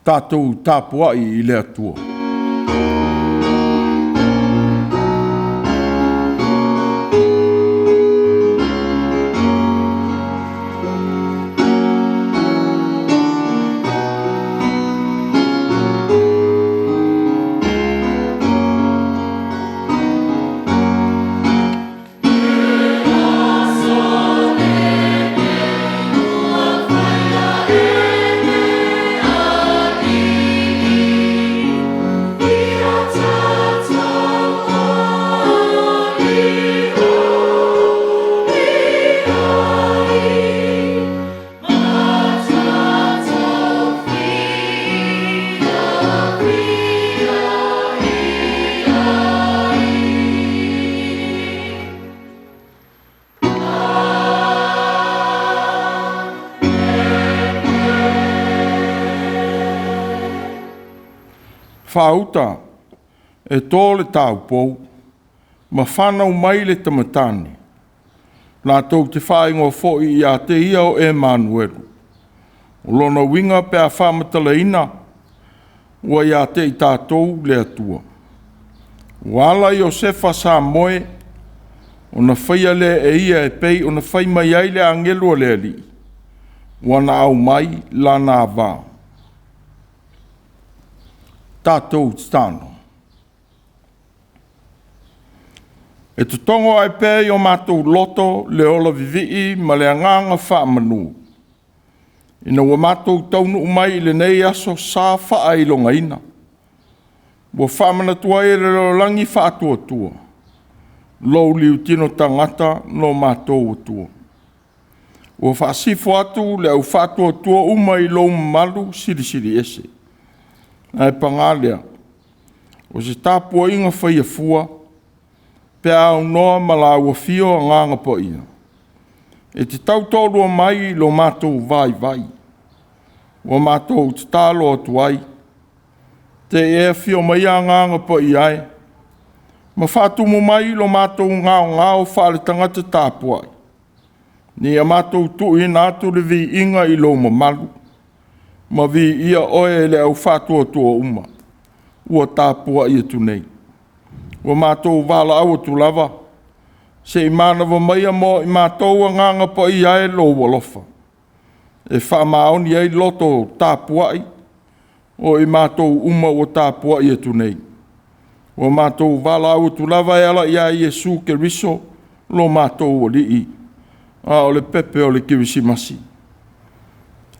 Tatou tapuai i le Atua. Faauta e to le taupou ma fanau mai le tamatane, latou te faaigoa foi ia te ia o Emanuelu. O lona uiga pe a faamatalaina, ua ia te i tatou le Atua. Ua ala Iosefa sa moe, ona faia lea e ia e pei ona fai mai ai le agelu a le Alii, ua na aumai lana ava. Tatou tatalo. E totogo ae pea i o matou loto le ola vivii ma le agaga faamanu, ina ua matou taunuu mai i lenei aso sa faailogaina, ua faamanatu ai e le lalolagi faatuatua lou liutino tagata lo matou Atua. Ua faasifo atu le au faatuatua uma i lou mamalu silisili ese. Ae paga lea, o se tapuaiga faia fua pe a aunoa ma laua afio Agaga Paia e te tautoalua mai i lo matou vaivai. Ua matou tatalo atu ai, se i e afio maia Agaga Paia e, ma faatumu mai lo matou gaogao faale-tagata tapuai, ina ia matou tuuina atu le viiga i lou mamalu, ma viia Oe e le au faatuatua uma ua tapuai atu nei. Ua matou valaau atu lava, se i manava maia mo i matou Agaga Paia e lou alofa, e faamaoni ai loto tapuai o i matou uma ua tapuai atu nei. Ua matou valaau atu lava e ala ia Iesu Keriso lo matou Alii, a o le pepe o le Kerisimasi.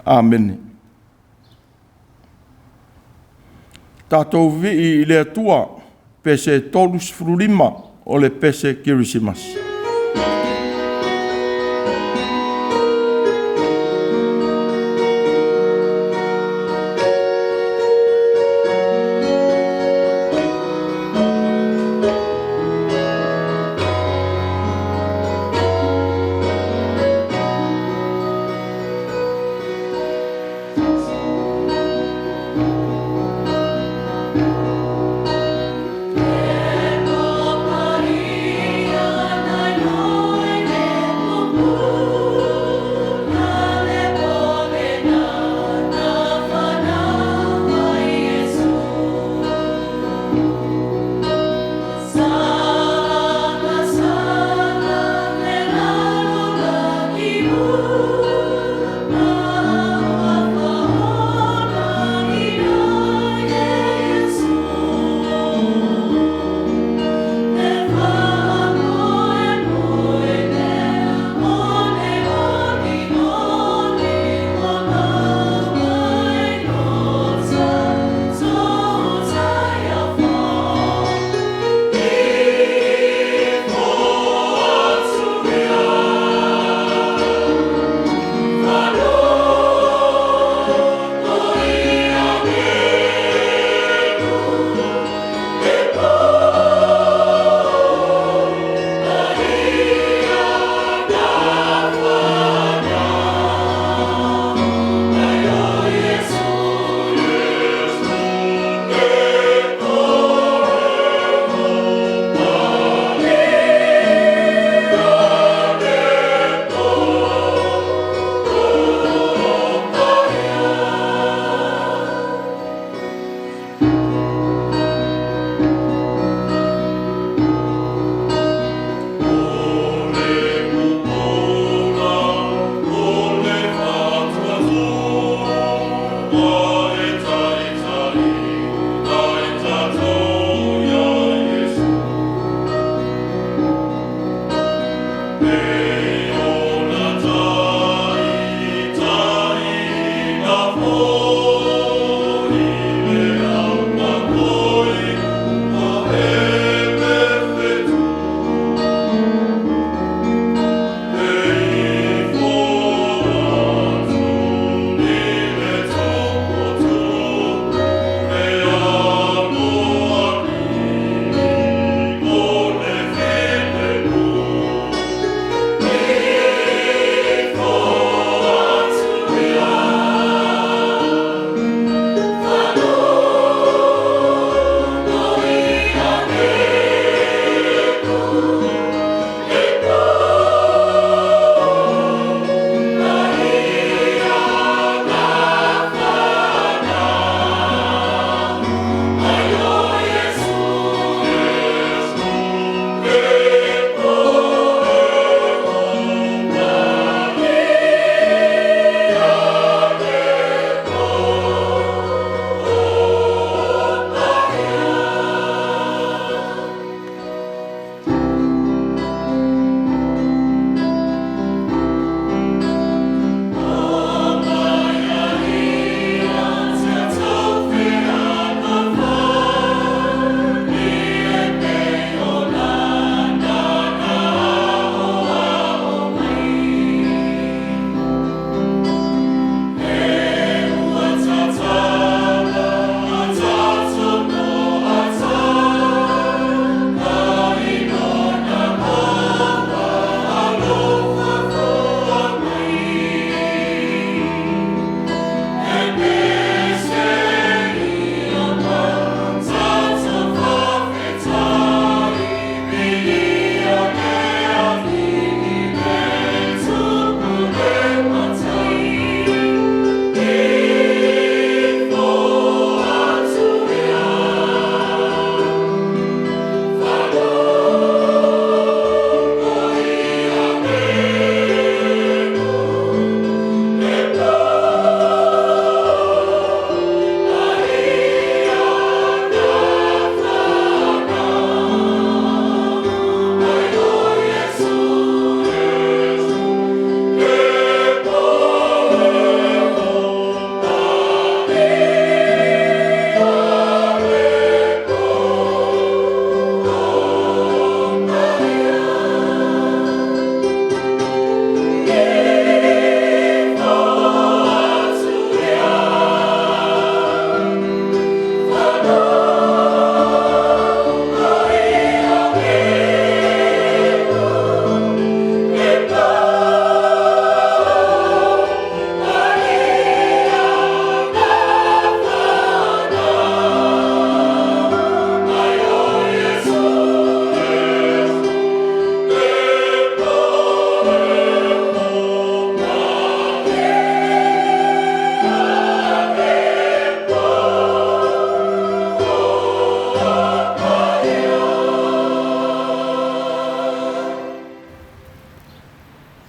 Amene. Tatou vivii i le Atua, pese 35 o le pese Kerisimasi.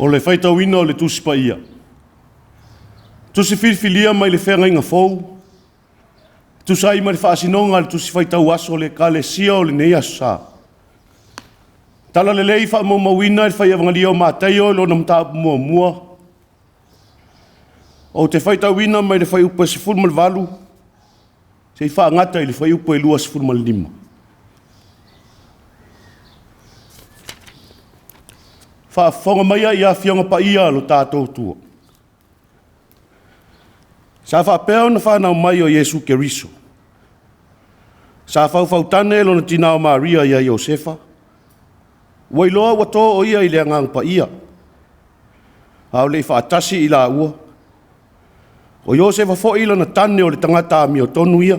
O le faitauina o le Tusi Paia. Tusi filifilia mai le Feagaiga Fou, e tusa ai ma le faasinoga a le Tusi Faitau Aso a le Ekalesia o lenei Aso Sa. Talalelei faamaumauina e le fai o Mataio i lona mataupu muamua, ou te faitauina mai le fuaiupu e 18 seia faagata i le fuaiupu e 25. Faafofoga maia i Afioga Paia a lo tatou Atua. Sa faapea ona fanau mai o Iesu Keriso. Sa faufautane lona tina o Maria ia Iosefa, ua iloa ua to o ia i le Agaga Paia, a o le i faatasi i laua, o Iosefa foi lona tane o le tagata amiotonu ia.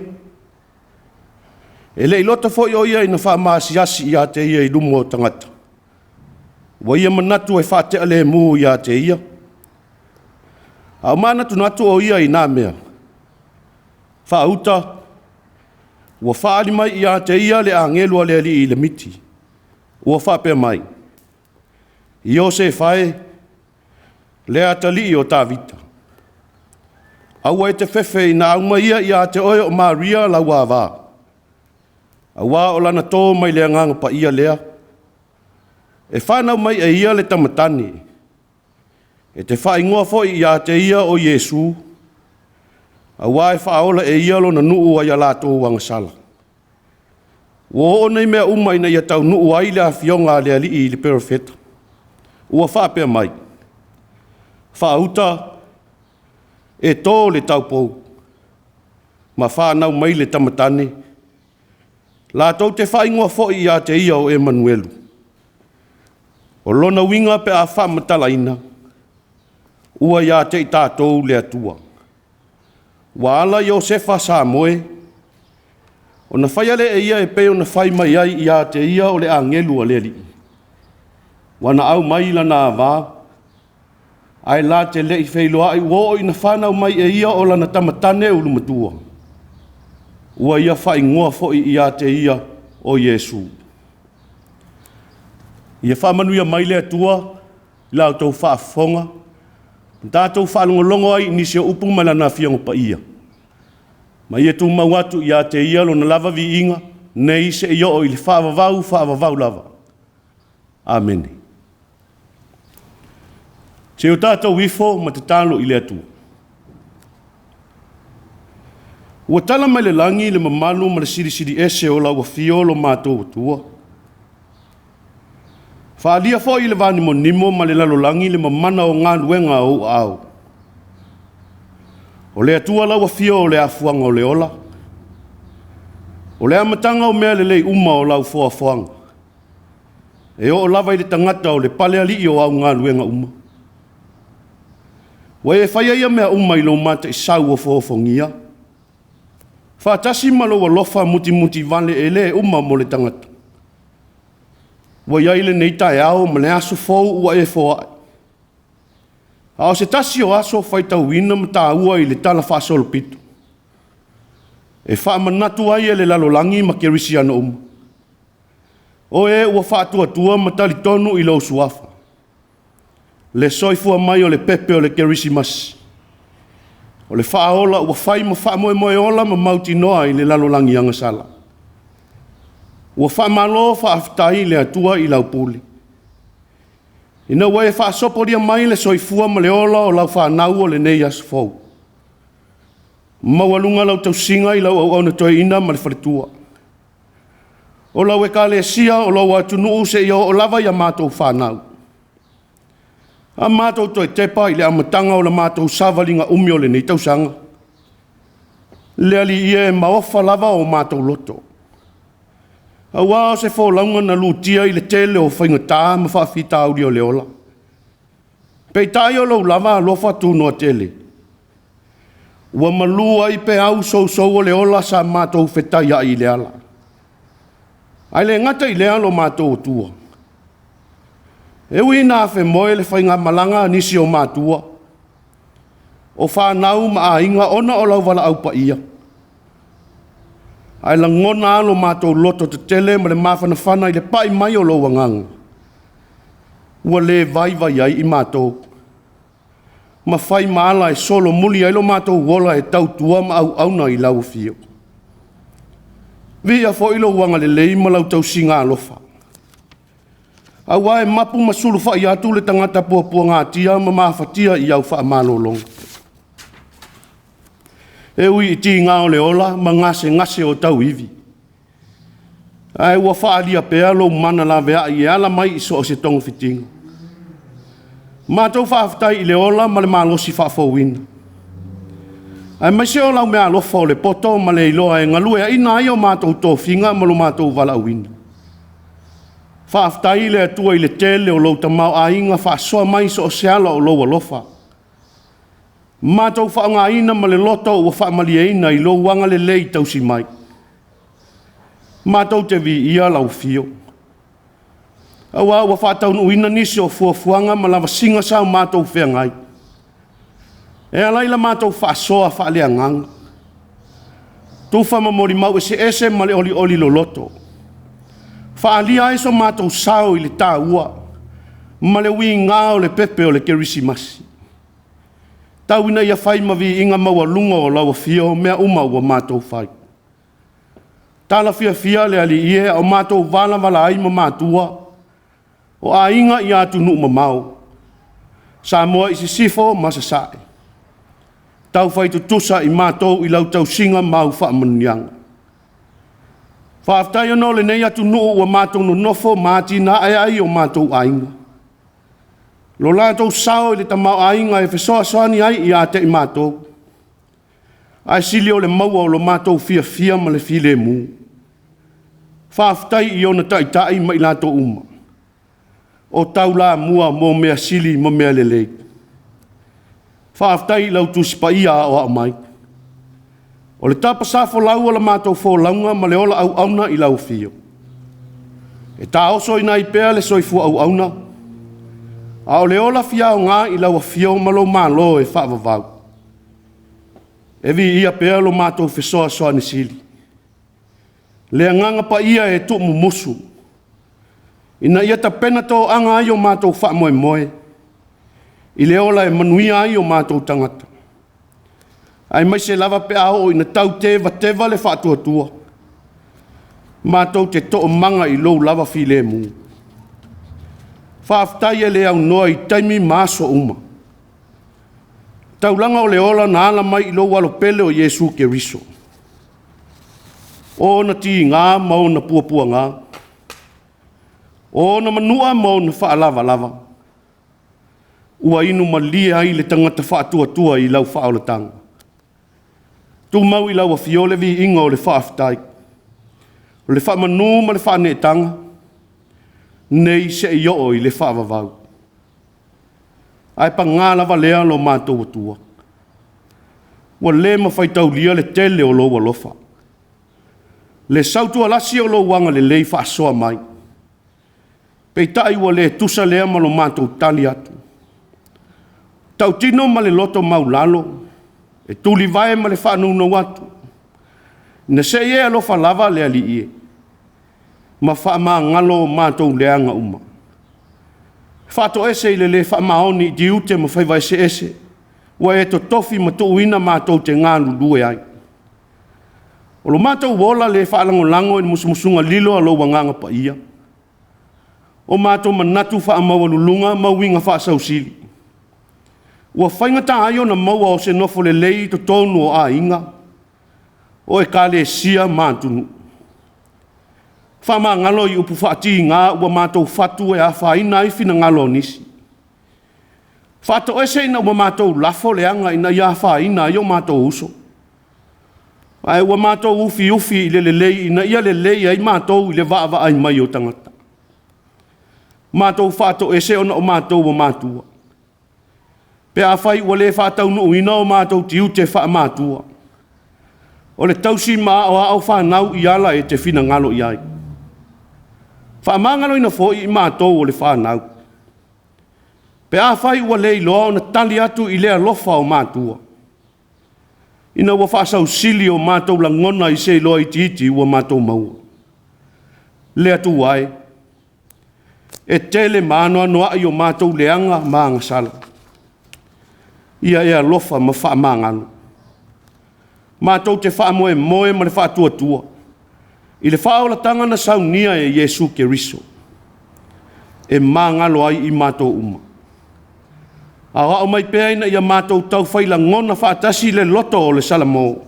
E le i loto foi o ia ina faamaasiasi ia te ia i luma o tagata, ua ia manatu e faatealemu ia te ia. A o manatunatu o ia i na mea, faauta ua faaali mai ia te ia le agelu a le Alii i le miti, ua faapea mai, “Iosefa e, le atalii o Tavita, aua e te fefe ina aumaia ia te oe o Maria lau ava, aua o lana to mai le Agaga Paia lea. E fanau mai e ia le tama tane, e te faaigoa foi ia te ia o Iesu, aua e faaola e ia lona nuu mai a latou agasala.” Ua oo nei mea uma ina ia taunuu ai le afioga a le Alii i le Perofeta, ua faapea mai, “Faauta e to le taupou ma fanau mai le tama tane, latou te faaigoa foi ia te ia o Emanuelu.” O lona uiga pe a faamatalaina, “Ua ia te i tatou le Atua.” Ua ala Iosefa sa moe, ona faia lea e ia e pei ona fai mai ai ia te ia o le agelu a le Alii. Ua aumai lana ava, ae la te le i feiloai ua oo ina fanau mai e ia o lana tama tane ulumatua, ua ia faaigoa foi ia te ia o Iesu. Ia faamanuia mai le Atua i la outou faafofoga ma tatou faalogologo ai i nisi o upu ma Lana Afioga Paia, ma ia tumau atu ia te Ia Lona lava viiga nei seia oo i le faavavau faavavau lava. Amene. Se i o tatou ifo ma tatalo i le Atua. Ua tala mai le lagi le mamalu ma le silisili ese o lau afio lo matou Atua. Faaalia foi i le vanimonimo ma le lalolagi le mamana o galuega a ou aao. O le Atua lau afio o le afuaga o le ola, o le amataga o mea lelei uma o lau foafoaga, e oo lava i le tagata o le palealii o au galuega uma. Ua e faia ia mea uma i lou mataisau ofoofogia, faatasi ma lou alofa mutimutivale e le uma mo le tagata. Ua i ai lenei taeao ma le aso fou ua e foai, a o se tasi o aso faitauina ma taua i le talafaasolopito, e faamanatu ai e le lalolagi ma kerisiano uma, o e ua faatuatua ma talitonu i lou Suafa, le soifua mai o le pepe o le Kerisimasi, o le Faaola ua fai ma faamoemoe ola ma mautinoa i le lalolagi agasala. Ua faamalo faafetai i le Atua i lau pule, ina ua e faasopolia mai le soifua ma le ola o lau fanau o lenei aso fou. Maualuga lau tausiga i lau auauna toeaina ma le faletua, o lau Ekalesia, o lou atunuu seia oo lava i a matou fanau. A matou toe tepa i le amataga o le matou savaliga umi o lenei tausaga, le Alii e, e maofa lava o matou loto, aua o se folauga na lutia i le tele o faigata ma faafitauli o le ola. Peitai o lou lava alofa tunoa tele, ua malu ai peau sousou o le ola sa matou fetaiai i le ala. Ae le gata i lea lo matou Atua, e ui ina afemoe le faigamalaga a nisi o matua, o fanau ma aiga ona o lau valaau paia, ae lagona lava lo matou loto tetele ma le mafanafana i le pai mai o lou Agaga, Ua le vaivai ai i matou, ma fai ma ala e solomuli ai lo matou ola e tautua ma auauna i lau afio. Viia foi lou agalelei ma lau tausiga alofa, aua e mapu ma sulufai atu le tagata puapuagatia ma mafatia i au faamalologa. E ui i tiga o le ola ma gasegase o tauivi, ae ua faaalia pea lou mana laveai e ala mai i so o se togafitiga. Matou faafetai i le ola ma le malosi faafouina, aemaise o lau meaalofa o le poto ma le iloa e galueaiina ai o matou tofiga ma lo matou valaauina. Faafetai i le Atua i le tele o lou tamaoaiga faasoa mai i so o se ala o lou alofa. Matou faaaogaina ma le loto ua faamalieina i lou agalelei tausi mai. Matou te viia lau afio, aua ua faataunuuina nisi o fuafuaga ma lavasiga sa o matou feagai, e ala i la matou faasoa faaleagaga, tufa ma molimau eseese ma le olioli loloto, faaalia ai so matou sao i le taua ma le uiga o le pepe o le Kerisimasi. Tau ina ia fai ma viiga maualuga o lau afio mea uma ua matou fai. Tala fiafia le Alii e, a o matou valavala ai ma matua, o aiga i atunuu mamao, Samoa i Sisifo ma Sasae, taufai tutusa i matou i lau tausiga ma au faamanuiaga. Faafetai ona o lenei atunuu ua matou nonofo ma atinae ai o matou aiga. Lo latou sao i le tamaoaiga e fesoasoani ai ia te i matou, ae sili o le maua o lo matou fiafia ma le filemu. Faafetai i ona taitai ma i latou uma o taulamua mo mea sili ma mea lelei. Faafetai i lau Tusi Paia Aoao mai, o le tapa safolau o la matou folauga ma le ola auauna i lau afio. E taosoina ai pea le soifua auauna, a o le ola fia aoga i lau afio ma lou Malo e faavavau. E viia pea lo matou fesoasoani sili, le Agaga Paia e tuumumusu, ina ia tapena toaga ai o matou faamoemoe i le ola e manuia ai o matou tagata, aemaise lava pe a oo ina tau tevateva le faatuatua, matou te toomaga i lou lava filemu. Faafetai e le aunoa i taimi ma aso uma. Taulaga o le ola na ala mai i lou Alo pele o Iesu Keriso. O ona tiga ma ona puapuaga, o ona manua ma ona faalavalava, ua inu malie ai le tagata faatuatua i lau faaolataga. Tumau i lau afio le viiga o le faafetai, o le faamanu ma le faaneetaga, nei seia oo i le faavavau. Ae paga lava lea lo matou Atua, ua le mafai taulia le tele o lou alofa, le sautualasi o lou agalelei faasoa mai. Peitai ua le tusa lea ma lo matou tali atu. Tautino ma le loto maualalo, e tulivae ma le faanounou atu, ina se i e alofa lava le Alii e, ma faamagalo o matou leaga uma. Faatoese i le le faamaoni i tiute ma faiva eseese, ua e totofi ma tuuina matou te galulue ai. O lo matou ola le faalagolago i le musumusuga lilo a lou Agaga Paia, o matou manatu faamaualuluga ma uiga faasausili, ua faigata ai ona maua o se nofo lelei i totonu o aiga, o ekalesia ma atunuu. Faamagalo i upu faatiga ua matou fatu e afaina ai finagalo o nisi. Faatoese ina ua matou lafo leaga ina ia afaina ai o matou uso, ae ua matou ufiufi i le lelei ina ia lelei ai matou i le vaavaai mai o tagata. Matou faatoese ona o matou o matua, pe afai ua le faataunuuina o matou tiute faamatua, o le tausi ma aoao fanau i ala e te finagalo i ai. Faamagaloina foi i matou o le fanau, pe afai ua le iloa ona tali atu i le alofa o matua, ina ua faasausili o matou lagona i se iloa itiiti ua matou maua. Le Atua e, E tele ma anoanoai o matou leaga ma agasala. Ia e alofa ma faamagalo. Matou te faamoemoe ma le faatuatua i le faaolataga na saunia e Iesu Keriso e magalo ai i matou uma. Aoao mai pea ina ia matou taufai lagona faatasi le loto o le Salamo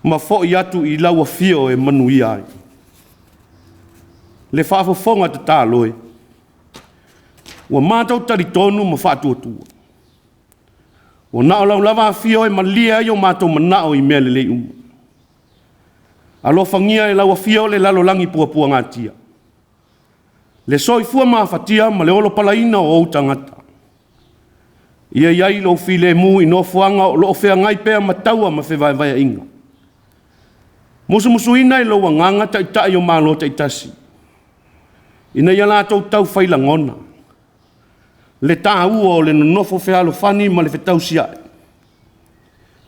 ma foi atu i lau afio e manuia ai. Le faafofoga tatalo e, ua matou talitonu ma faatuatua, ua na o lau lava afio e malie ai o matou manao i mea lelei uma. Alofagia e lau Afio le lalolagi puapuagatia, le soifua mafatia ma le olopalaina o ou tagata. Ia i ai lou filemu i nofoaga o lo o feagai pea ma taua ma fevaevaeaiga. Musumusuina e lou Agaga Taitai o Malo taitasi, ina ia latou taufai lagona le taua o le nonofo fealofani ma le fetausiai,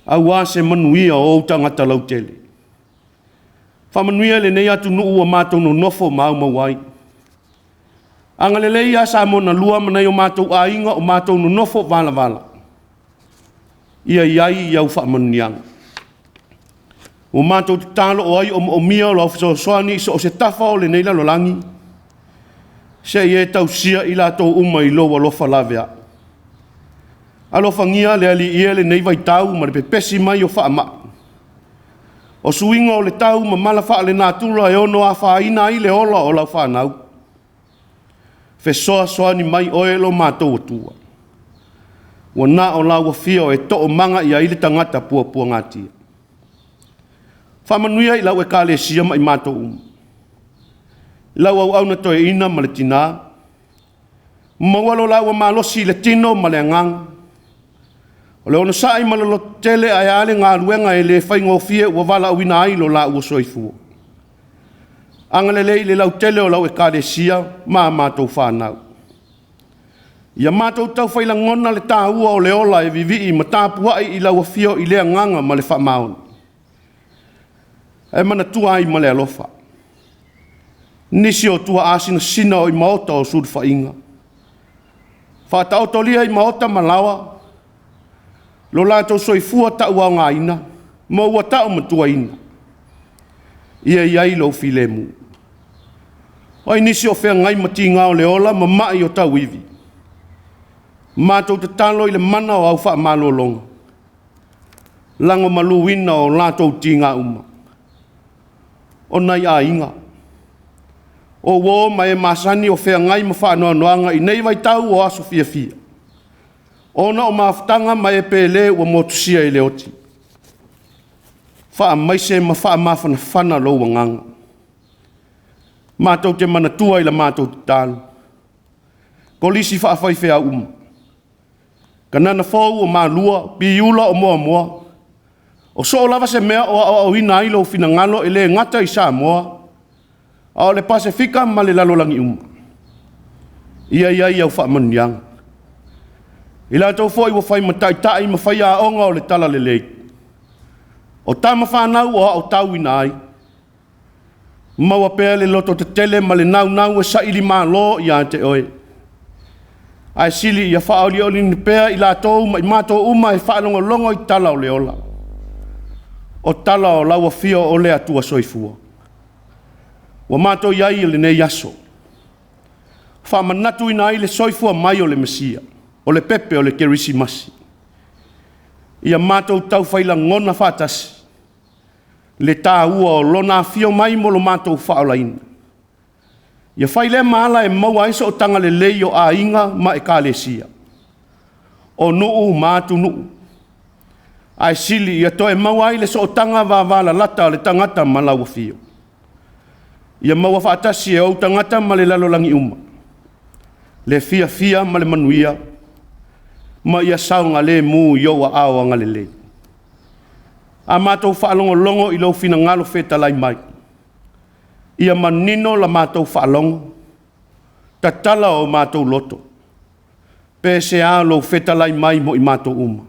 aua se manuia o ou tagata lautele. Faamanuia lenei atunuu ua matou nonofo ma aumau ai. Agalelei ia Samoa na lua ma nai o matou aiga o matou nonofo valavala, ia i ai au faamanuiaga. Ua matou tatalo o ai o moomia lau fesoasoani i so o se tafa o lenei lalolagi, se i e tausia i latou uma i lou alofa laveai. Alofagia le Alii e lenei vaitau ma le pepesi mai o faamai, o suiga o le tau ma mala faalenatura e ono afaina ai le ola o lau fanau. Fesoasoani mai oe lo matou Atua, ua na o lau afio e toomaga i ai le tagata puapuagatia. Faamanuia i lau Ekalesia ma i matou uma, i lau auauna toeaina ma le tina, maua lo laua malosi i le tino ma le agaga, o le onosai ma le lototele ae a le galuega e le faigofie ua valaauina ai lo laua soifua. Agalelei i le lautele o lau Ekalesia ma a matou fanau. Ia matou taufai lagona le taua o le ola e vivii ma tapuai i lau afio i le agaga ma le faamaoni, ae manatua ai ma le alofa nisi o tuaasinasina o i maota o sulufaiga. Faataotolia i maota ma laoa lo latou soifua tauaogaina ma ua taumatuaina, ia i ai lou filemu. O ai nisi o feagai ma tiga o le ola ma mai o tauivi? Matou tatalo i le mana o au faamalologa, lagomaluina o latou tiga uma. O nai aiga, o uo ma e masani o feagai ma faanoanoaga i nei vaitau o aso fiafia, ona o mafutaga ma e pele ua motusia i le oti, faamaise ma faamafanafana lou agaga. Matou te manatua i la matou tatalo kolisi faafaifeau uma, Kanana Fou o Malua, Piula o Moamoa, o so o lava se mea o aoaoina ai lou finagalo e le gata i Samoa, a o le Pasefika ma le lalolagi uma. Ia i ai au faamanuiaga. I latou foi ua fai ma taitai ma faiaoga o le talalelei, o tama fanau o aotauina ai, maua pea le lototetele ma le naunau e sailimalo ia te oe, ae sili ia faaolioliina pea i latou ma i matou uma e faalogologo i tala o le ola, o tala o lau afio o le Atua Soifua. Ua matou i ai i lenei aso, faamanatuina ai le soifua mai o le Mesia, o le pepe o le Kerisimasi. Ia matou taufai lagona faatasi le taua o Lona afio mai mo lo matou faaolaina. Ia fai lea ma ala e maua ai sootaga lelei o aiga ma ekalesia, o nuu ma atunuu, ae sili ia toe maua ai le sootaga vavalalata a le tagata ma lau afio. Ia maua faatasi e ou tagata ma le lalolagi uma le fiafia ma le manuia, ma ia saogalemu i ou aao agalelei. A matou faalogologo i lou finagalo fetalai mai, ia manino la matou faalogo, tatala o matou loto, pe sea lou fetalai mai mo i matou uma.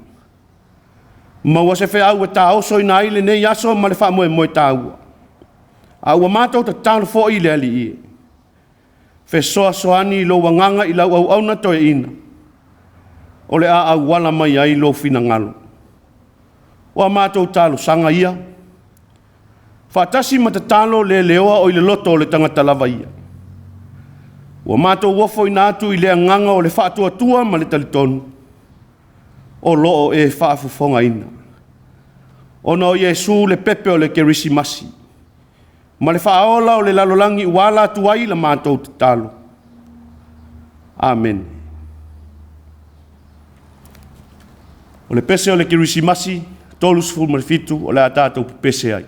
Maua se feau e taosoina ai lenei aso ma le faamoemoe taua. A ua matou tatalo foi i le Alii e, Fesoasoani i lou agaga i lau auauna toeaina, o le a auala mai ai lou finagalo. O a matou talosaga ia, faatasi ma tatalo le leoa o i le loto o le tagata lava ia. Ua matou ofoina atu i le agaga o le faatuatua ma le talitonu, o lo o e faafofogaina. Ona o Iesu le pepe o le Kerisimasi, ma le Faaola o le lalolagi ua ala atu ai la matou tatalo. Amene. O le pese o le Kerisimasi 37 o le a tatou pepese ai.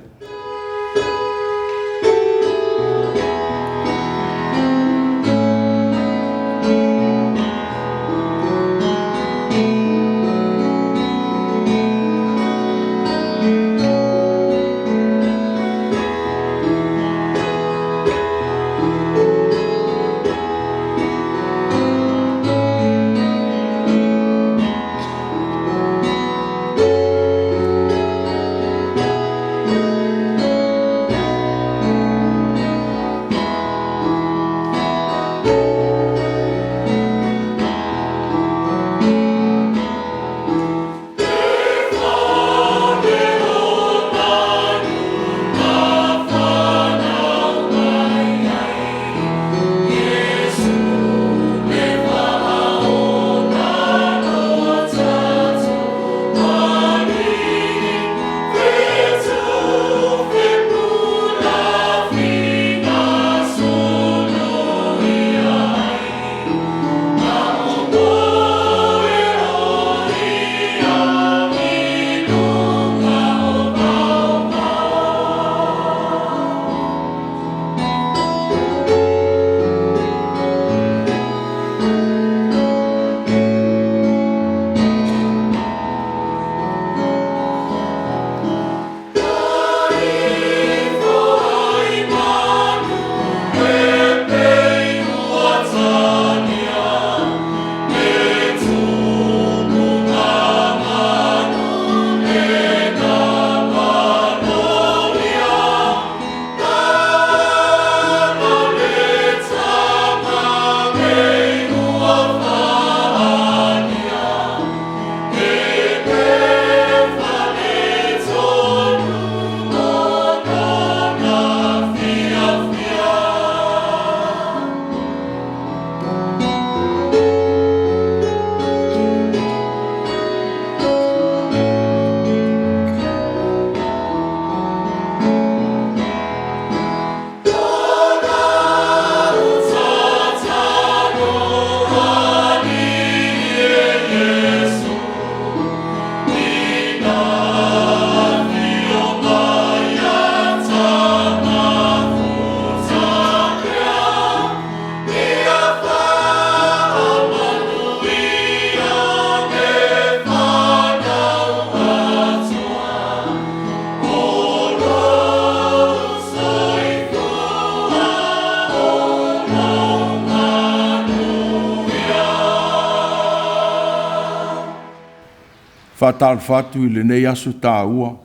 Faatalofa atu i lenei aso taua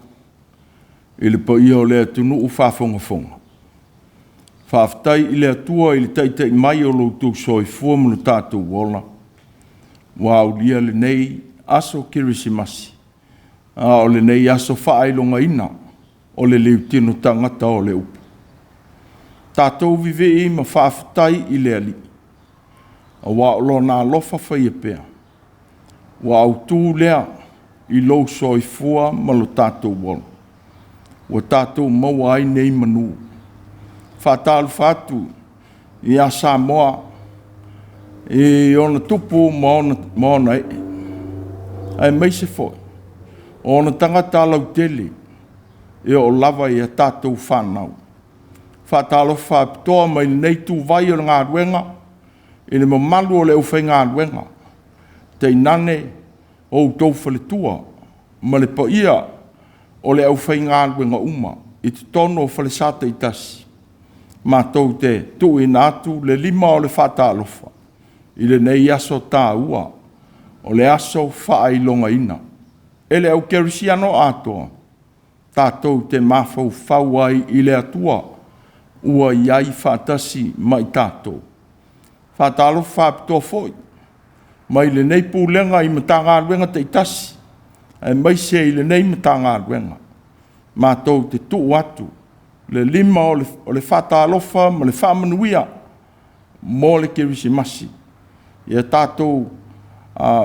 i le paia o le atunuu faafogafoga. Faafetai i le Atua i le taitai mai o lo outou soifua ma lo tatou ola, ua aulia lenei aso Kerisimasi, a o lenei aso faailogaina o le liutino tagata o le upu. Tatou vivii ma faafetai i le Alii, aua o lona alofa faia pea, ua autu lea i lou soifua ma lo tatou ola, ua tatou maua ai nei manu. Faatalofa atu ia Samoa i ona tupu ma ona ee, aemaise foi o ona tagata lautele e oo lava ia tatou fanau. Faatalofa faapitoa mai lenei ituvai o le galuega i le mamalu o le aufaigaluega, tainane outou faletua ma le paia o le aufaigaluega uma i totonu o falesa taitasi. Matou te tuuina atu le lima o le faatalofa i lenei aso taua, o le aso faailogaina e le au kerisiano atoa, tatou te mafaufau ai i le Atua ua i ai faatasi ma i tatou. Faatalofa faapitoa foi mai lenei Pulega i Matagaluega taitasi, aemaise i lenei Matagaluega, matou te tuu atu le lima o le faatalofa ma le faamanuia mo le Kerisimasi. Ia tatou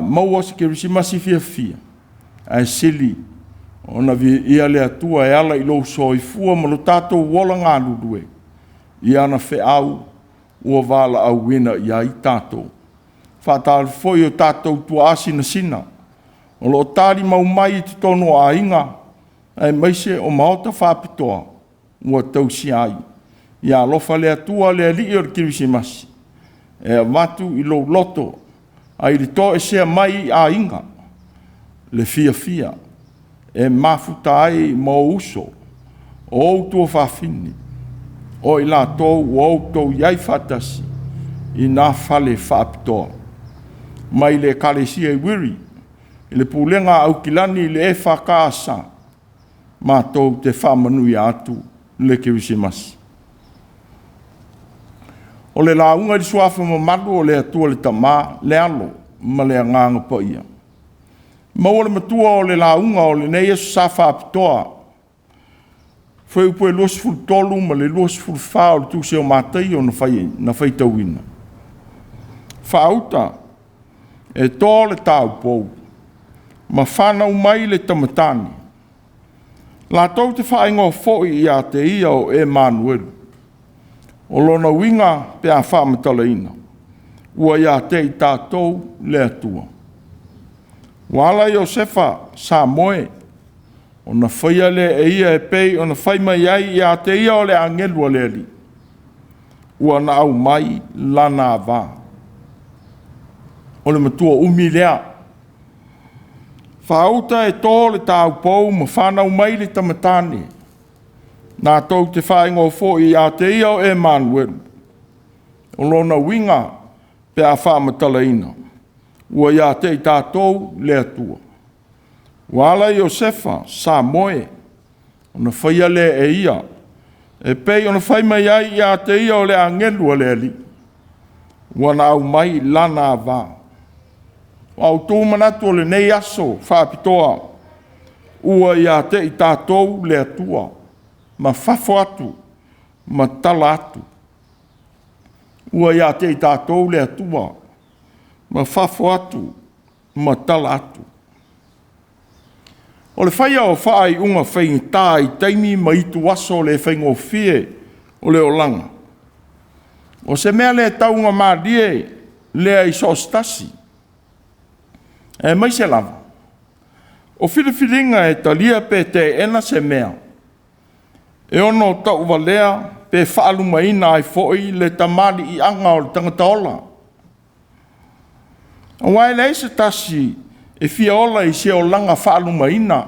maua se Kerisimasi fiafia, ae sili ona viia le Atua e ala i lou soifua ma lo tatou ola galulue i ana feau ua valaauina i ai tatou. Faatalofa foi i o tatou tuaa sinasina o lo o talimau mai i totonu o aiga aemaise o maota faapitoa ua tausia ai. Ia alofa le Atua le Alii o le Kerisimasi e avatu i lou loto ai le toesea mai i aiga le fiafia e mafuta ai ma ou uso, o ou tuafafine, o i latou ua outou i ai faatasi i na fale faapitoa. Mai le Ekalesia i Wiri, i le pulega a Aukilani i le EFKS, matou te faamanuia atu le Kerisimasi. O le lauga i le suafa mamalu o le Atua le Tama, le Alo ma le Agaga Paia. Maua le matua o le lauga o lenei Aso Sa faapitoa, fuaiupu e 23 ma le 24 o le Tusi o Mataio na faitauina. Faauta e to le taupou ma fanau mai le tamatane, latou te faaigoa foi ia te ia o Emanuelu. O lona uiga pe a faamatalaina, ua ia te i tatou le Atua. Ua ala Iosefa sa moe, ona faia lea e ia e pei ona fai mai ai ia te ia o le agelu a le Alii, ua na aumai lana ava. O le matua umi lea. Faauta e to le taupou ma fanau mai le tamatane, latou te faaigoa foi ia te ia o Emanuelu. O lona uiga pe a faamatalaina, ua ia te i tatou le Atua. Ua ala Iosefa sa moe, ona faia lea e ia e pei ona fai mai ai ia te ia o le agelu a le Alii, ua na aumai lana ava. O autu manatu o lenei aso faapitoa, ua ia te i tatou le Atua, ma fafo atu ma tala atu. Ua ia te i tatou le Atua, ma fafo atu ma tala atu. O le faia o faaiuga faigata i taimi ma ituaso le faigofie o le olaga, o se mea le taugamalie lea i so o se tasi, aemaise lava o filifiliga e talia pe teena se mea e ono tauvalea pe faalumaina ai foi le tamaliiaga o le tagata ola. Aua e leai se tasi e fia ola i se olaga faalumaina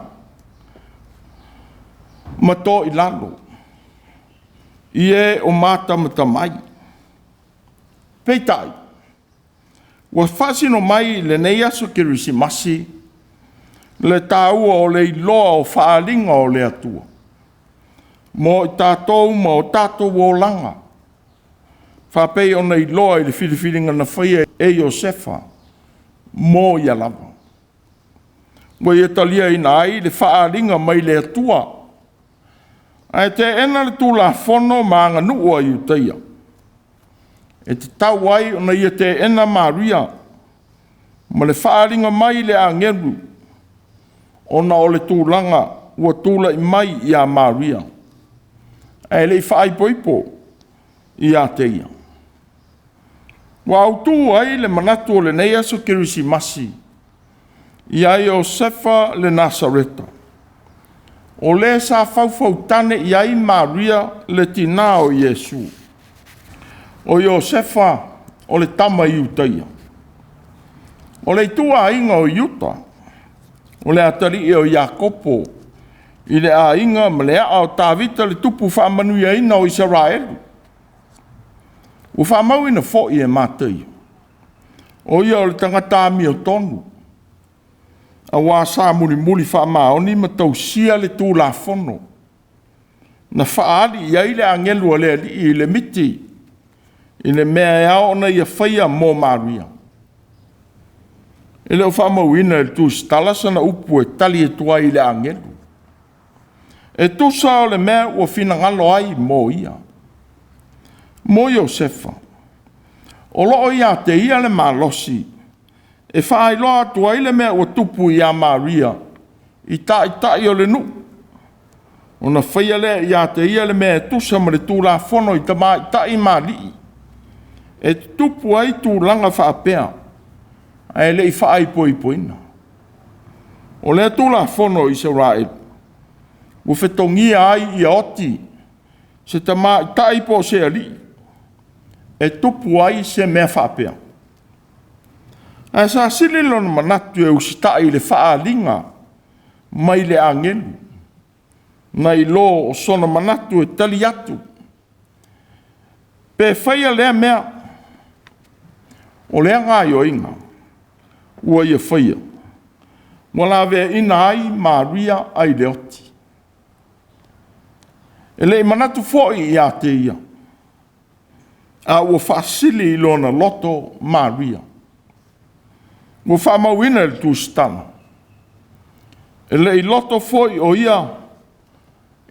ma toilalo i e o matamata mai. Peitai, ua faasino mai i lenei aso Kerisimasi le taua o le iloa o faaaliga o le Atua mo i tatou ma o tatou olaga, faapei ona iloa i le filifiliga na faia e Iosefa mo ia lava. Ua ia taliaina ai le faaaliga mai le Atua, ae teena le Tulafono ma aganuu a Iutaia, e tatau ai ona ia teena Maria ma le faaaliga mai i le agelu, ona o le tulaga ua tulai mai ia Maria, ae le i faaipoipo ia te ia. Ua autu ai le manatu o lenei aso Kerisimasi ia Iosefa le Nasareta, o le sa faufautane i ai Maria le tina o Iesu. O Iosefa o le tama Iutaia, o le ituaiga o Iuta, o le atalii o Iakopo i le aiga ma le aa o Tavita le tupu faamanuiaina o Isaraelu. Ua faamauina foi e Mataio, o ia o le tagata amiotonu, aua sa mulimuli faamaoni ma tausia le Tulafono na faaali i ai le agelu a le Alii i le miti. i le mea e ao ona ia faia mo Maria. E le o faamauina e le tusitala sana upu e tali atu ai i le agelu, e tusa o le mea ua finagalo ai mo ia. Mo Iosefa, o lo o ia te ia le malosi e faailoa atu ai le mea ua tupu ia Maria i taitai o le nuu, ona faia lea ia te ia le mea e tusa ma le tulafono i tamaitai ma alii, e tutupu ai tulaga faapea, ae le i faaipoipoina. O lea tulafono i Isaraelu, ua fetogia ai ia oti se tamaitai po o se alii e tupu ai se mea faapea. Ae sa sili lona manatu e usitai i le faaaliga mai le agelu, nai lo o sona manatu e tali atu. Pe faia lea mea, o lea gaoioiga ua ia faia, ua laveaina ai Maria ai le oti. E le i manatu foi ia te ia, a ua faasili i lona loto Maria. Ua faamauina i le tusitala, e le i loto foi o ia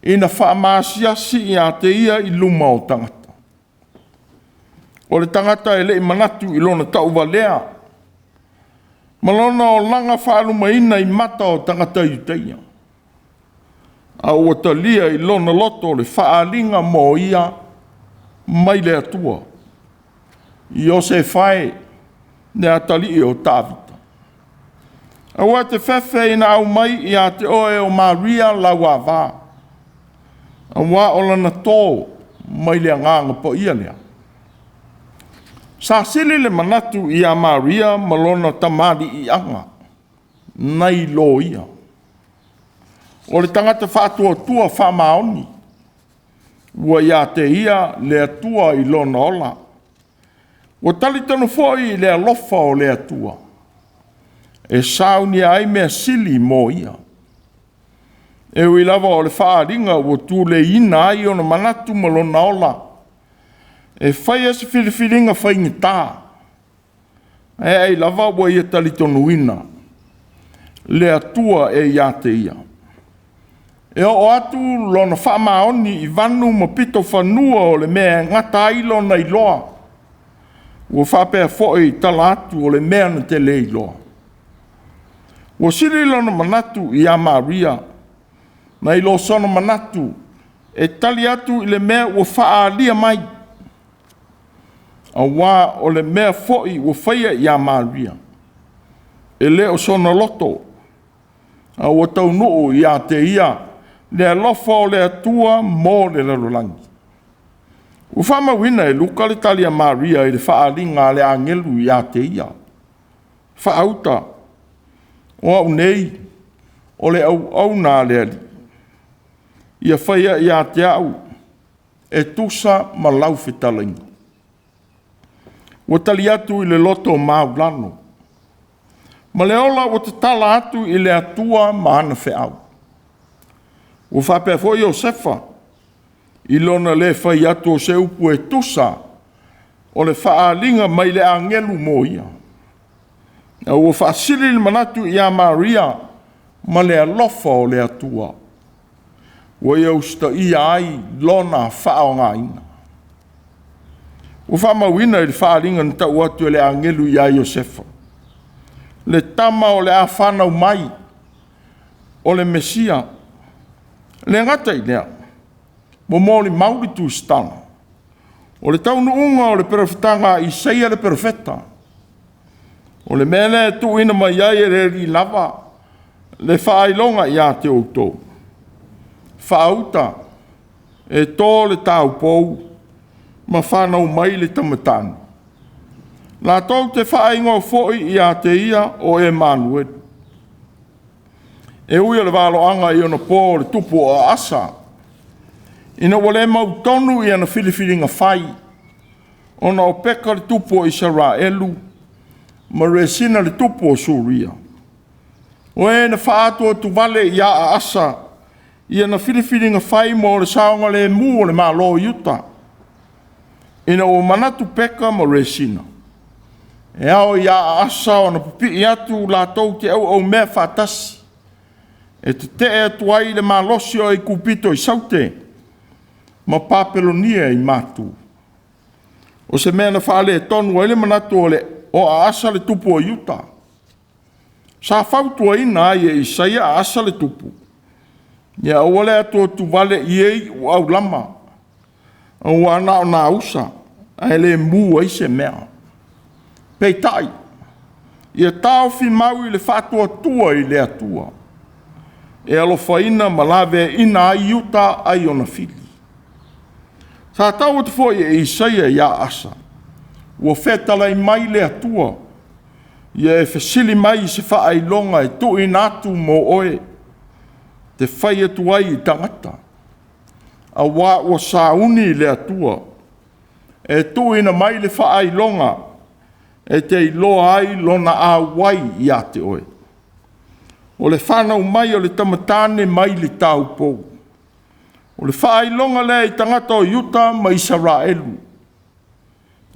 ina faamaasiasi ia te ia i luma o tagata. O le tagata e le i manatu i lona tauvalea ma lona olaga faalumaina i mata o tagata Iutaia, a ua talia i lona loto le faaaliga mo ia mai le Atua. Iosefa e, le atalii o Tavita, aua e te fefe ina aumai ia te oe o Maria lau ava, aua o lana to mai le Agaga Paia lea. Sa sili le manatu ia Maria ma lona tamaliiaga nai lo ia. O le tagata faatuatua faamaoni, ua ia te ia le Atua i lona ola. Ua talitonu foi i le alofa o le Atua, e saunia ai mea sili mo ia. E ui lava o le faaaliga ua tuleiina ai ona manatu ma lona ola, e faia se filifiliga faigata, ae ai lava ua ia talitonuina le Atua e ia te ia. E oo atu lona faamaoni i vanu ma pitofanua o le mea e gata ai lona iloa, ua faapea foi i tala atu o le mea na te le iloa. Ua sili lona manatu ia Maria nai lo sona manatu e tali atu i le mea ua faaalia mai, aua o le mea foi ua faia ia Maria, e le o sona loto, a ua taunuu ia te ia le alofa o le Atua mo le lalolagi. Ua faamauina e Luka le tali a Maria i le faaaliga a le agelu ia te ia. Faauta, o au nei o le auauna a le Alii, ia faia ia te au e tusa ma lau fetalaiga. Ua tali atu i le loto maualalo, ma le ola ua tatala atu i le Atua ma ana feau. Ua faapea foi Iosefa i lona le fai atu o se upu e tusa o le faaaliga mai le agelu mo ia, a ua faasili le manatu ia Maria ma le alofa o le Atua, ua ia usitaia ai lona faaaogaina. Ua faamauina i le faaaliga na tau atu e le agelu ia Iosefa, le tama o le a fanau mai, o le Mesia. E le gata i lea, ua molimau le tusitala, o le taunuuga o le profetaga a Isaia le perofeta, o le mea lea e tuuina mai ai e le Alii lava le faailoga ia te outou. Faauta, e to le taupou ma fanau mai le tama tane. Latou te faaigoa foi ia te ia o Emanueli. E ui o le valoaga i onapo o le tupu o Aasa, ina ua le mautonu i ana filifiliga fai, ona o Peka le tupu o Isaraelu ma Resina le tupu o Suria, o e na faaatuatuvale ia Aasa i ana filifiliga fai mo le saogalemu o le Malo o Iuta. Ina ua manatu Peka ma Resina, e ao ia Aasa ona pipii atu latou te auaumea faatasi, e tetee atu ai i le malosi o Aikupito i Saute ma Papelonia i Matu. O se mea na faaletonu ai le manatu o Aasa le tupu o Iuta. Sa fautuaina ai e Isaia Aasa le tupu, ia aua le atuatuvale i e ua aulama, aua na o nāusa ae le mu ai se mea. Peitai, ia taofi mau i le faatuatua i le Atua, e alofaina ma laveaiina ai Iuta ai ona fili. Sa tau atu foi e Isaia ia Asa, ua fetalai mai le Atua, ia e fesili mai i se faailoga e tuuina atu mo oe, e te fai atu ai i tagata, aua ua sauni le Atua e tuuina mai le faailoga e te iloa ai lona auai ia te oe. O le fanau mai o le tama tane mai le taupou, o le faailoga lea i tagata o Iuta ma Isaraelu,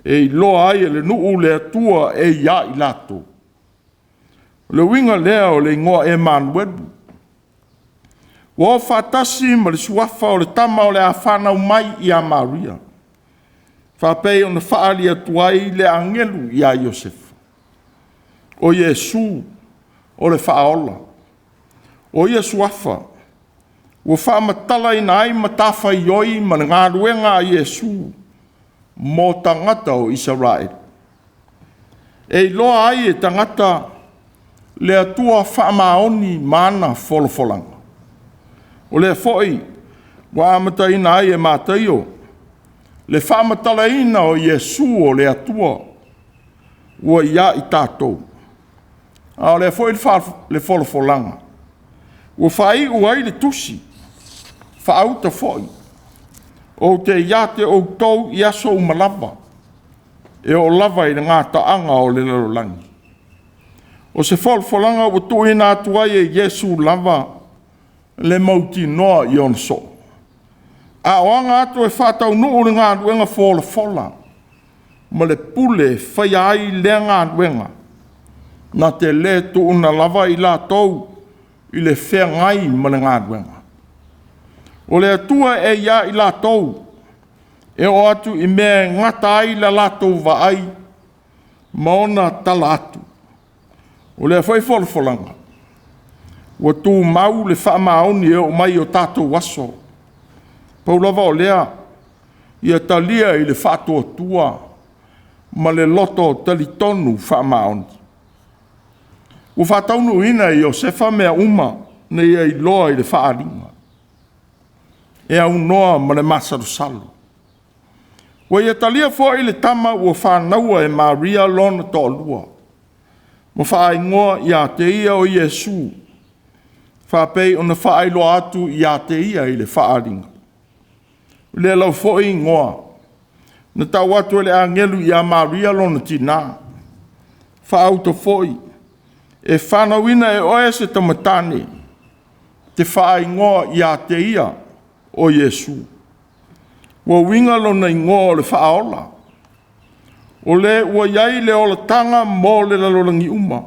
e iloa ai e le nuu le Atua e ia i latou. O le uiga lea o le igoa Emanuelu, ua o faatasi ma le suafa o le tama o le a fanau mai ia Maria, faapei ona faaali atu ai le agelu ia Iosefa. O Iesu o le Faaola. O ia suafa ua faamatalaina ai matafaioi ma le galuega a Iesu mo tagata o Isaraelu, e iloa ai e tagata le Atua faamaoni ma ana folafolaga. O lea foi ua amataina ai e Mataio le faamatalaina o Iesu o le Atua ua ia i tatou. A o lea foi le folafolaga ua faaiu ai le tusi faauta foi, ou te ia te outou i aso uma lava, e oo lava i le gataaga o le lalolagi. O se folafolaga ua tuuina atu ai e Iesu lava le mautinoa i ona soo, a o aga atu e faataunuu le galuega folafola ma le pule e faia ai lea galuega, na te le tuuna lava i latou i le feagai ma le galuega. O le Atua e ia i latou e oo atu i mea e gata ai la latou vaai ma ona tala atu. O lea foi folafolaga ua tumau le faamaoni e oo mai i o tatou aso. Pau lava o lea, ia talia i le faatuatua ma le loto talitonu faamaoni. Ua faataunuuina e Iosefa mea uma na ia iloa i le faaaliga, e aunoa ma le masalosalo. Ua ia talia foi le tama ua fanaua e Maria lona toalua, ma faaigoa ia te ia o Iesu, faapei ona faailoa atu ia te ia i le faaaliga. O lea lau foi igoa na tau atu e le agelu ia Maria lona tina, faauta foi, e fanauina e oe se tama tane, e te faaigoa ia te ia o Iesu. Ua uiga lona igoa o le Faaola, o le ua i ai le olataga mo le lalolagi uma,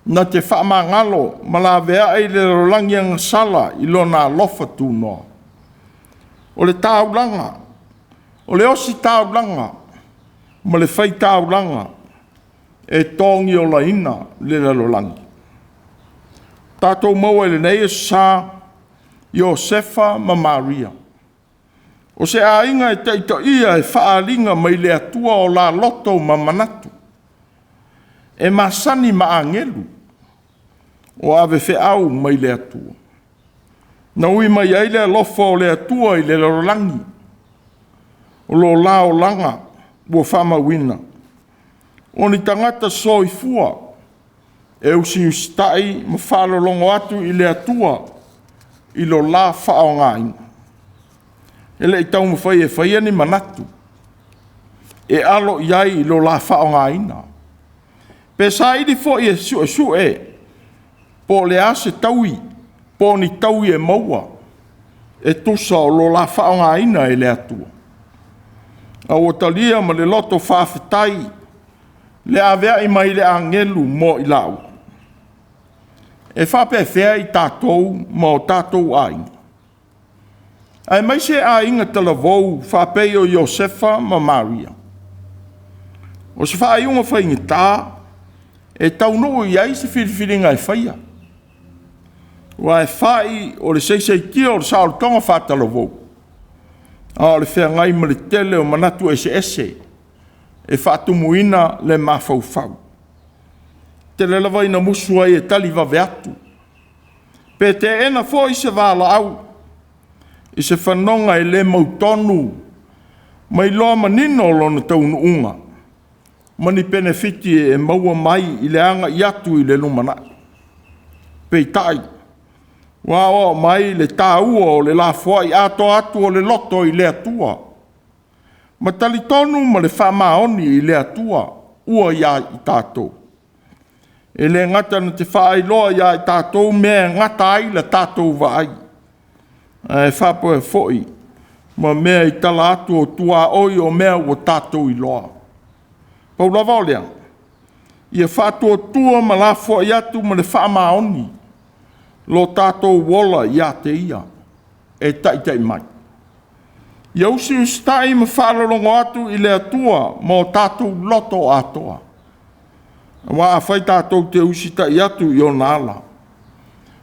na te faamagalo ma laveai le lalolagi agasala i lona alofa tunoa. O le taulaga, o le ositaulaga ma le faitaulaga e togiolaina le lalolagi. Tatou maua i lenei Aso Sa Iosefa ma Maria, o se aiga e taitaia e faaaliga mai le Atua o la loto ma manatu, e masani ma agelu, o avefeau mai le Atua. Na ui mai ai le alofa o le Atua i le lalolagi, o lo la olaga ua faamauina, o ni tagata soifua e usiusitai ma faalologo atu i le Atua i lo la faaaogaina. E le i taumafai e faia ni manatu e alo i ai lo la faaaogaina, pe saili foi e suesue po o le a se taui po o ni taui e maua e tusa o lo la faaaogaina e le Atua. A ua talia ma le loto faafetai le aveai mai le agelu mo i laua. E faapefea i tatou ma o tatou aiga, aemaise aiga talavou faapei o Iosefa ma Maria. O se faaiuga faigata e taunuu i ai se filifiliga e faia, aua e fai o le saisaitia o le saolotoga faatalavou, a o le feagai ma le tele o manatu eseese e faatumuina le mafaufau. E tele lava ina musu ai e tali vave atu, pe teena foi se valaau i se fanoga e le mautonu ma iloa manino lona taunuuga ma ni penefiti e maua mai i le agai atu i le lumanai. Peitai, ua aoao mai le taua o le lafoai atoa atu o le loto i le Atua, ma talitonu ma le faamaoni i le Atua ua ia i tatou. E le gata na te faailoa ia i tatou mea e gata ai la tatou vaai, ae faapea foi ma mea i tala atu o tuaoi o mea ua tatou iloa. Pau lava o lea, ia faatuatua ma lafoai atu ma le faamaoni lo tatou ola ia te Ia e taitai mai. Ia usiusitai ma faalologo atu i le Atua ma o tatou loto atoa. Aua afai tatou te usitai atu i ona ala,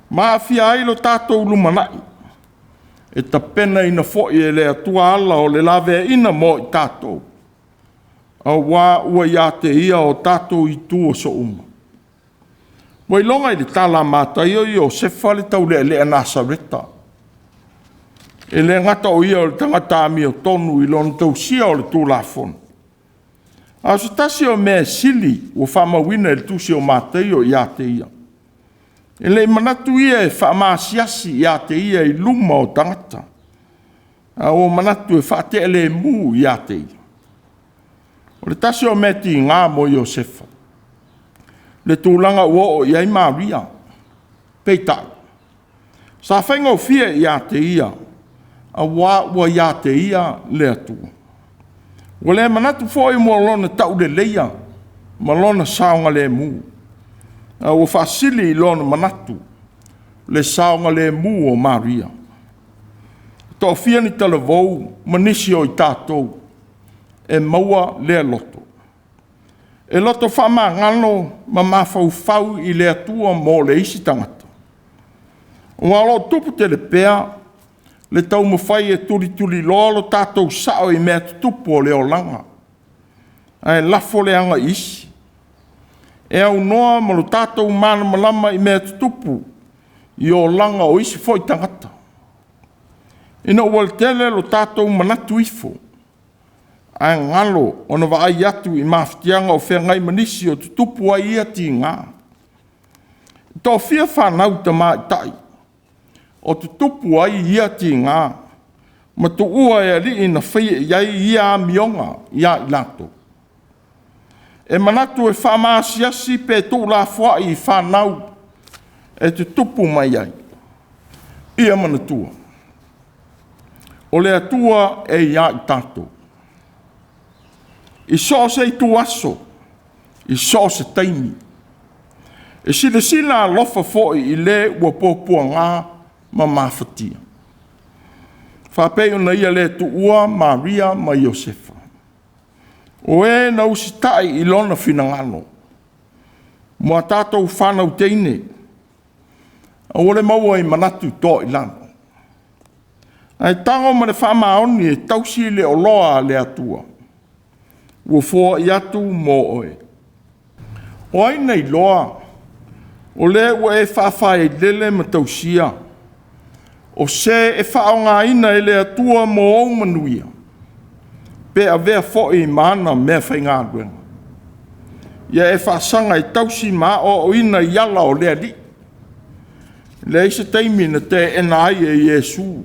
ma aafia ai lo tatou lumanai, e tapenaina foi e le Atua ala o le laveaiina mo i tatou, aua ua ia te Ia o tatou itu oso uma. Ua iloga i le tala a Mataio Iosefa le taulealea Nasareta. E le gata o ia o le tagata amiotonu i lona tausia o le Tulafono, a o se tasi o mea sili ua faamauina i le tusi o Mataio ia te ia, e le i manatu ia e faamaasiasi ia te ia i luma o tagata, a ua manatu e faatealemu ia te ia. O le tasi o mea tiga mo Iosefa, le tulaga ua oo i ai Maria. Peitai, sa faigofie ia te ia, aua ua ia te ia le Atua. Ua le manatu foi mo lona tauleleia ma lona saogalemu, a ua faasili i lona manatu le saogalemu o Maria. E toafia ni talavou ma nisi o i tatou e maua lea loto, e loto faamagalo ma mafaufau i le Atua mo le isi tagata, aua o lo o tupu tele pea le taumafai e tulituliloa lo tatou sao i mea tutupu o le olaga, ae lafo le aga i isi. E aunoa ma lo tatou malamalama i mea tutupu i olaga o isi foi tagata, ina ua tele lo tatou manatu ifo, ae galo ona vaai atu i mafatiaga o feagai ma nisi o tutupu ai ia tiga. E toafia fanau tamaitai o tutupu ai ia tiga ma tuua e alii na faia i ai ia amioga ia i latou? E manatu e faamaasiasi pe tuulafoai i fanau e tutupu mai ai. Ia manatua, o le Atua e ia i tatou, i so o se ituaso, i so o se taimi. E silasila alofa foi i le ua puapuaga ma mafatia, faapei ona Ia le tuua Maria ma Iosefa, o e na usitai i lona finagalo. Mo a tatou fanau teine, aua le maua i manatu toailalo, ae tago ma le faamaoni e tausi le oloa a le Atua ua foai atu mo oe. O ai na iloa o le ua e faafailele ma tausia, o se e faaaogaina e le Atua mo ou manuia, pe avea foi ma ana meafaigaluega? Ia e faasaga e tausi ma aoaoina i ala o le Alii. E leai se taimi na teena ai e Iesu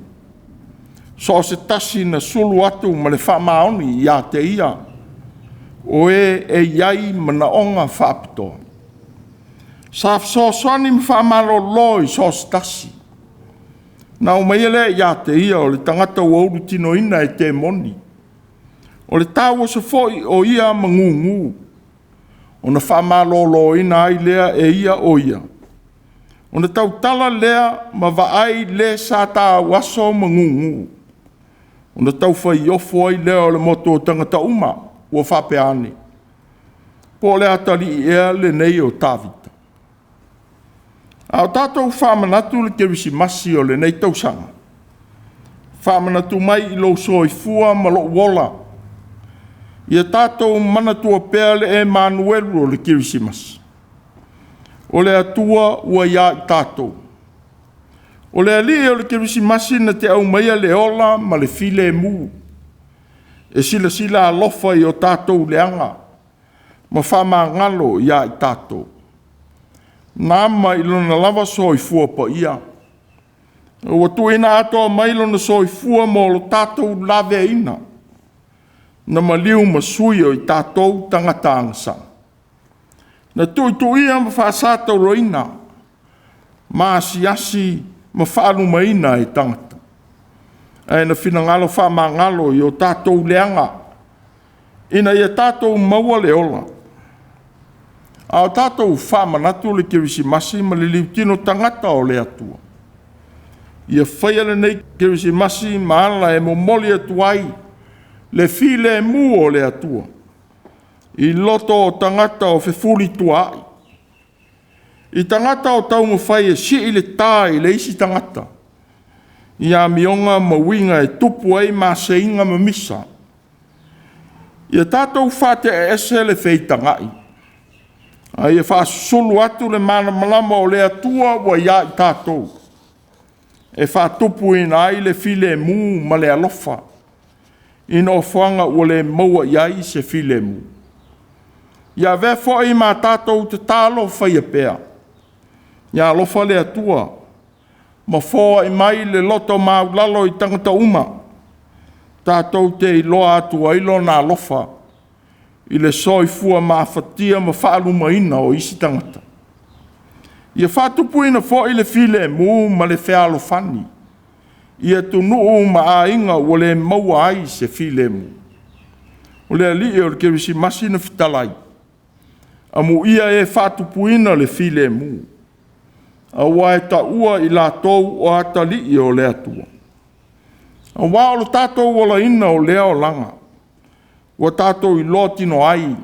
so o se tasi na sulu atu ma le faamaoni ia te ia, o e e i ai manaoga faapitoa. Sa fesoasoani ma faamalolo i so o se tasi. Na aumaia lea ia te ia o le tagata ua ulutinoina e temoni. O le tauoso foi o ia magugu, ona faamaloloina ai lea e ia o ia, ona tautala lea ma vaai le sa tauaso magugu, ona taufaiofo ai lea o le motu o tagata uma, ua faapea ane, po o le atalii ea lenei o Tavita? A o tatou faamanatu le Kerisimasi o lenei tausaga, faamanatu mai i lou soifua ma lou ola, ia tatou manatua pea le Emanuelu o le Kerisimasi, o le Atua ua ia i tatou. O le Alii o le Kerisimasi na te aumaia le ola ma le filemu, e silasila alofa i o tatou leaga ma faamagalo ia i tatou. Na ama i lona lava soifua paia, ua tuuina atoa mai lona soifua mo lo tatou laveaiina, na maliu ma sui o i tatou tagata agasala. Na tuituia ma faasatauraina, ma asiasi ma faalumaina e tagata, ae na finagalo faamagalo i o tatou leaga, ina ia tatou maua le ola. A o tatou faamanatu le Kerisimasi ma le liutino tagata o le Atua, ia faia lenei Kerisimasi ma ala e momoli atu ai le filemu o le Atua i loto o tagata o fefulituaai, i tagata o taumafai e sii le ta i le isi tagata i amioga ma uiga e tupu ai maseiga ma misa. Ia tatou faate'a ese le feitagai, a ia faasusulu atu le malamalama o le Atua ua ia i tatou, e faatupuina ai le filemu ma le alofa i nofoaga ua le maua i ai se filemu. Ia avea foi ma tatou tatalo faia pea, ia alofa le Atua ma foai mai le loto maualalo i tagata uma, tatou te iloa atu ai Lona alofa i le soifua mafatia ma faalumaina o isi tagata. Ia faatupuina foi le filemu ma le fealofani i atunuu ma aiga ua le maua ai se filemu. O le Alii o le Kerisimasi na fetalai, amuia e faatupuina le filemu, aua e taua i latou o atalii o le Atua. Aua o lo tatou olaina o lea olaga, ua tatou iloa tino ai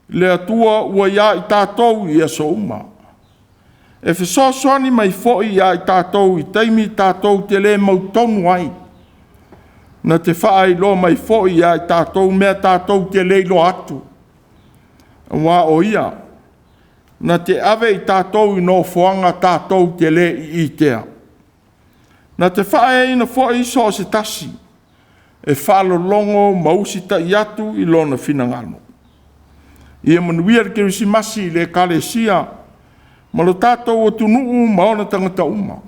le Atua ua ia i tatou i aso uma, e fesoasoani mai foi ia i tatou i taimi tatou te le mautonu ai, na te faailoa mai foi ia i tatou mea tatou te le iloa atu, aua o Ia na te ave i tatou i nofoaga tatou te le iitea. Na te faaeaina foi so o se tasi e faalologo ma usitai atu i lona finagalo. Ia manuia le Kerisimasi i le Ekalesia ma lo tatou atunuu ma ona tagata uma,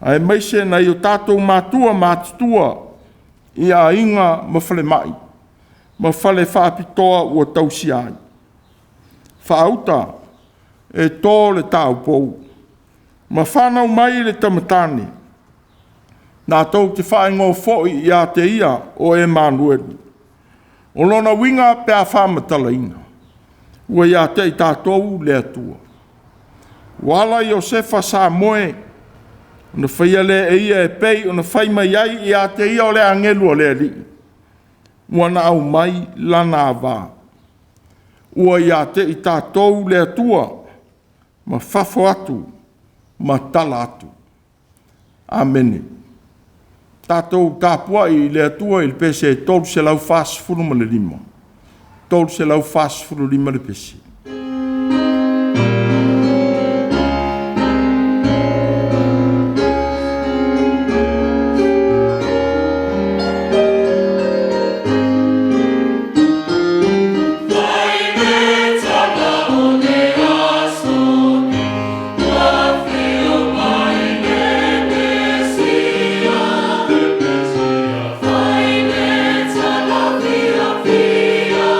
aemaise nai o tatou matua matutua i aiga ma falemai ma fale faapitoa ua tausia ai. Faauta e to le taupou ma fanau mai le tama tane, latou te faaigoa foi ia te ia o Emanuelu. O lona uiga pe a faamatalaina, ua ia te i tatou le Atua. Ua ala Iosefa sa moe, ona faia lea e ia e pei ona fai mai ai ia te ia o le agelu o le Alii, ua na aumai lana ava. Ua ia te i tatou le Atua, ma fafo atu ma tala atu. Amene. Tatou tapuai i le Atua i le pese 345, 345 le pese. Fai me tala fia fia,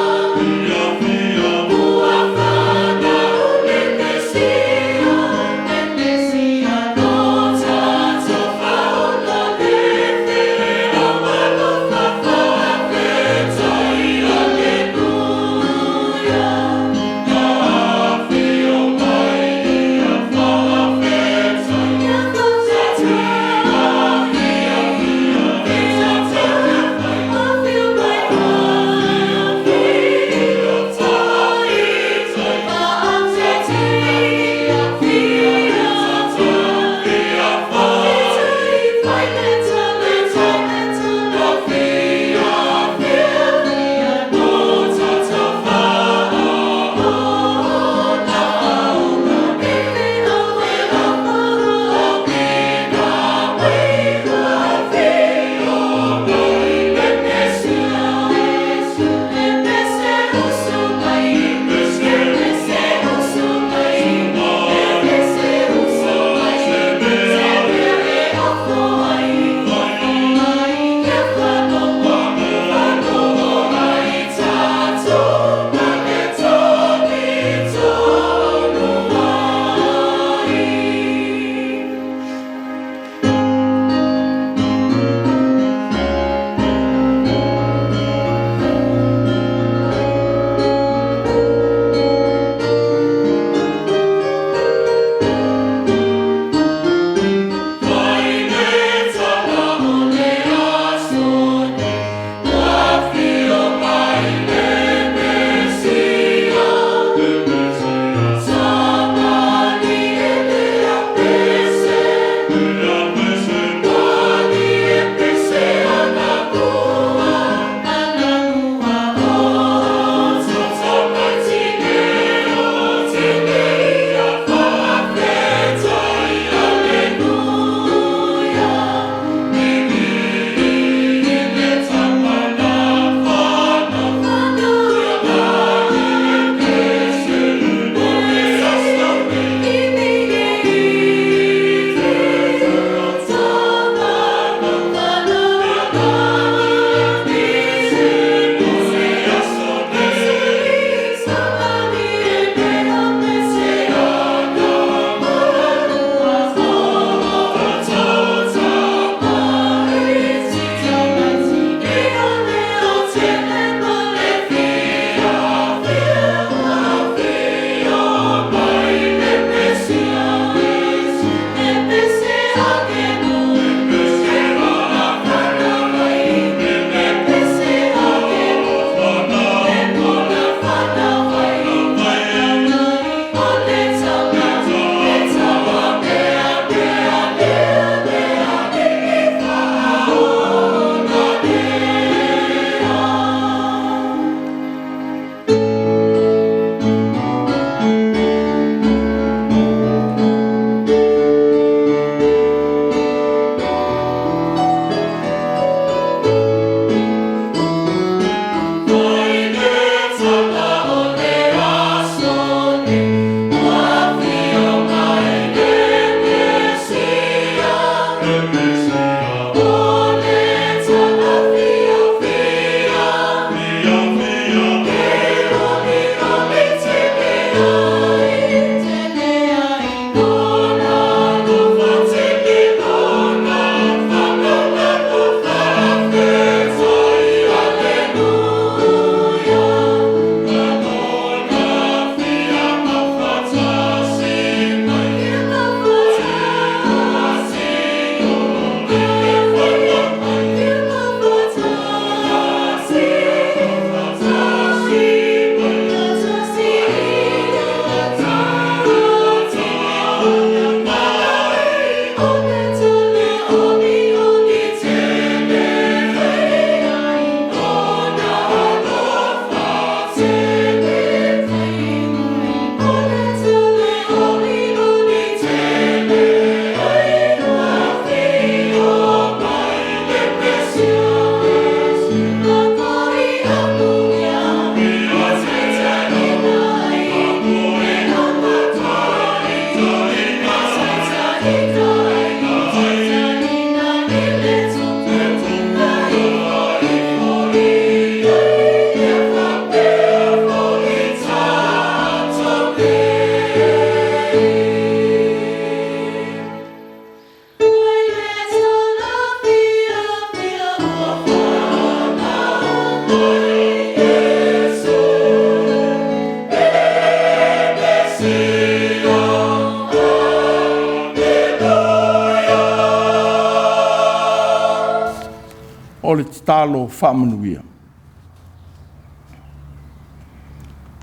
O le tatalo faamanuia.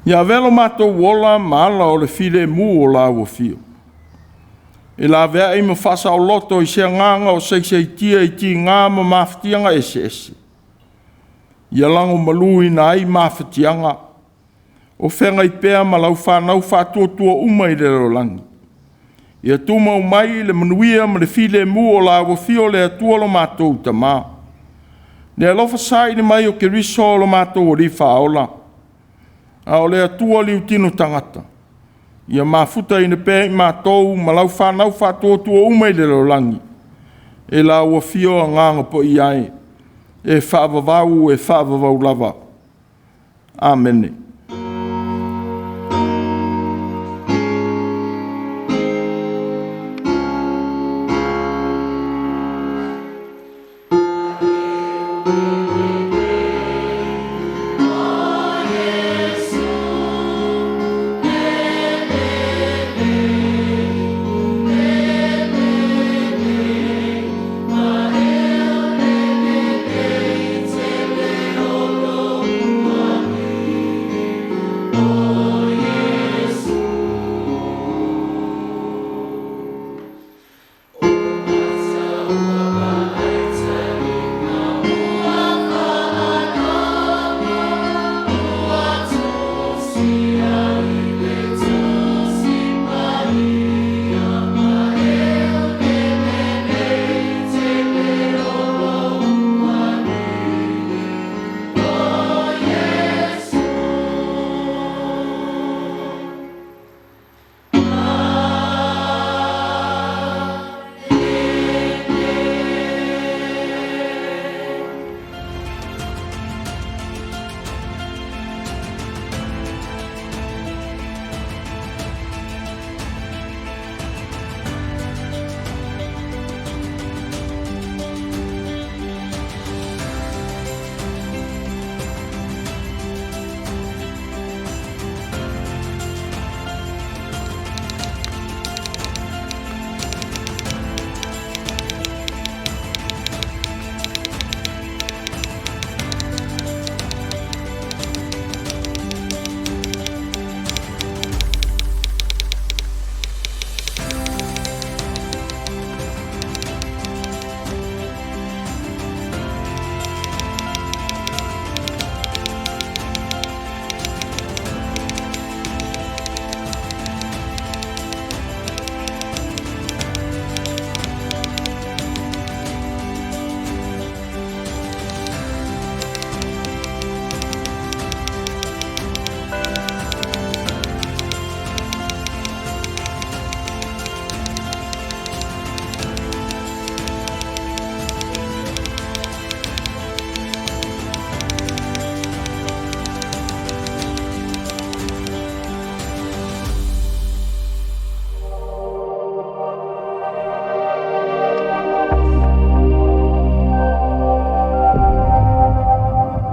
Ia avea lo matou ola ma ala o le filemu o lau afio, e laveai ma faasaoloto i se agaga o saisaitia i tiga ma mafatiaga eseese, ia lagomaluina ai mafatiaga o feagai pea ma lau fanau faatuatua uma i le lalolagi. Ia tumau mai le manuia ma le filemu o lau afio le Atua lo matou Tama, le alofa saili mai o Keriso lo matou Alii Faaola, a o le Atua liutino tagata, ia mafutaina pea i matou ma lau fanau faatuatua uma i le lalolagi, i lau afio Agaga Paia e, e faavavau e faavavau lava. Amene.